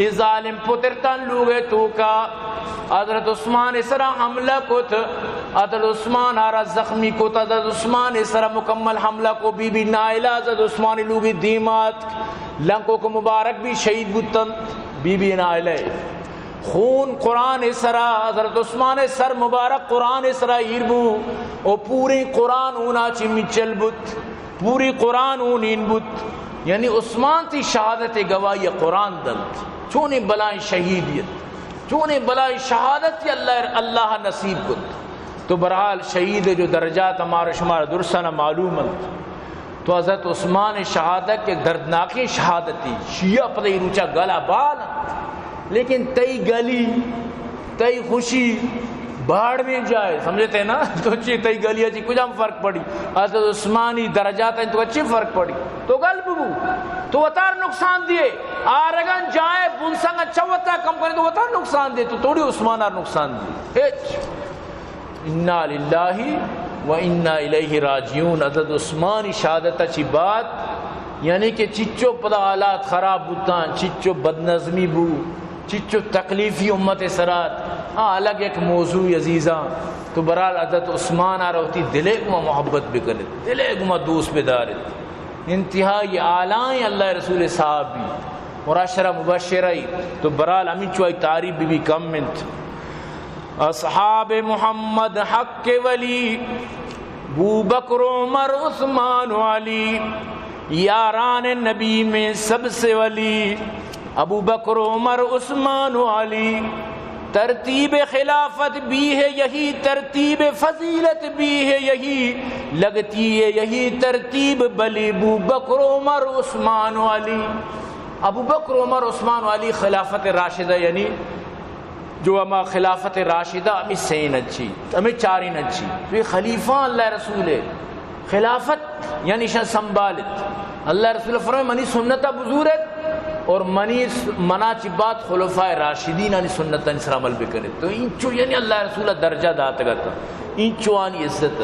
اے ظالم پترتاں لوگ ءِ توکا حضرت عثمان ءِ سرا حملہ کت، حضرت عثمان ءَ را زخمی کت، حضرت عثمان ءِ سرا مکمل حملہ کو۔ بی بی نائلہ حضرت عثمان ءِ لوگ ءِ دیما اتک، لنکوک مبارک بی شہید بوتنت۔ بی بی نائلہ ءِ خون قرآن ءِ سرا، حضرت عثمان ءِ سر مبارک قرآن ءِ سرا ایر بو، او پوریں قرآن ہونا چہ مچل بوت۔ پوری قرآن ہونین بوت، یعنی عثمان تئی شہادت ءِ گواہی ءَ قرآن دنت۔ چونیں بلائیں شہیدے ات، چونیں بلائیں شہادتے اللہ، اللہ نصیب کت۔ تو بہرحال شہید ءِ جو درجات ہمارا شمارا درسانا معلوم انت۔ تو حضرت عثمان ءِ شہادت کہ دردناکیں شہادتے، شیعہ پدا اے روچا گل ءَ بال انت، لیکن تئی گلی، تئی خوشی باڑ میں جائے، سمجھتے نا؟ تو چی تئی گلی ءَ چی کجام فرق پڑی؟ حضرت عثمان ءِ درجات انت، تو چی فرق پڑی؟ تو گل ببو، تو وتار نقصان دیے۔ آرگن جائے بنسنگ چوتا کم کرے تو وتار نقصان دیے، تو توڑی عثمان ءَ را نقصان دیے۔ ہچ۔ انا للہ و انا الیہ راجعون۔ حضرت عثمان ءِ شہادت ءَ چی بات، یعنی کہ چچو پدا حالات خراب بوتاں، چچو بدنظمی بو، چچو تکلیفی امت ءِ سرا ات۔ ہاں، الگ یک موضوع عزیزاں، تو بہرحال حضرت عثمان ءَ را وتی دل ءِ گوما محبت بکنت، دل ءِ گوما دوست بدارت۔ انتہائی اعلیٰ اللہ ءِ رسول ءِ صحابی اور عشرہ مبشرہ، تو بہرحال ہمینچو آئی تعریف بی بی کم انت۔ اصحاب محمد حق ولی، بوبکر، عمر، عثمان و علی، یاران نبی میں سب سے ولی۔ ابو بکر، عمر، عثمان و علی، ترتیب خلافت بھی ہے یہی، ترتیب فضیلت بھی ہے یہی، لگتی ہے یہی ترتیب بلی بوبکر، عمر، عثمان و علی۔ ابو بکر، عمر، عثمان و علی خلافت راشدہ، یعنی جو ہما خلافت راشدہ ہمیں سین انچی، ہمیں چارین انچی۔ تو یہ خلیفہ اللہ رسول ہے۔ خلافت یعنی شان سنبھالت۔ اللہ رسول فرمائے، منی سنت بزورت اور منی س-، منا چی بات خلفاء راشدین آنی سنتانی سر عمل بکنت۔ تو انچو یعنی اللہ رسول درجہ داتگت، انچو آنی عزت۔